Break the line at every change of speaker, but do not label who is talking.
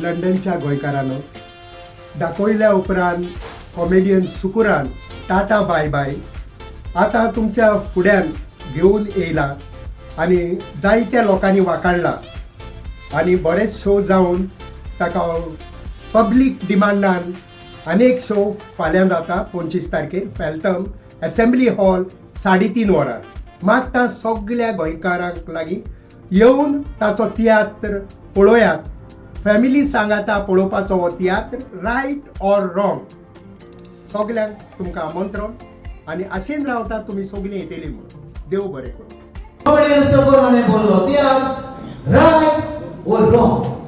लंडनच्या गोंयकारांनो. दाखयल्या उपरांत कॉमेडियन सुकुरान टाटा बाय बाय आतां तुमच्या फुड्यान घेवन येयला आनी जायत्या लोकांनी वाकाडला आनी बरेच शो जावन ताका पब्लीक डिमांडान अनेक शो फाल्यां जाता, 25 तारखेर, फेल्थम एसेंब्ली हॉल, 3:30 वरां. मागता सगल्या गोंयकारांक लागीं, येवन ताचो तियात्र पळोयात. फॅमिली सांगाता पळोवपाचो हो तियात्र रायट ऑर रॉंग. सगल्यांक तुमकां आमंत्रण आनी आशेन रावता तुमी सगलीं येतली म्हणून. देव बरें करूं.
कॉमेडियन सुकूर हाणें बरयलो तियात्र रायट ओर रॉंग.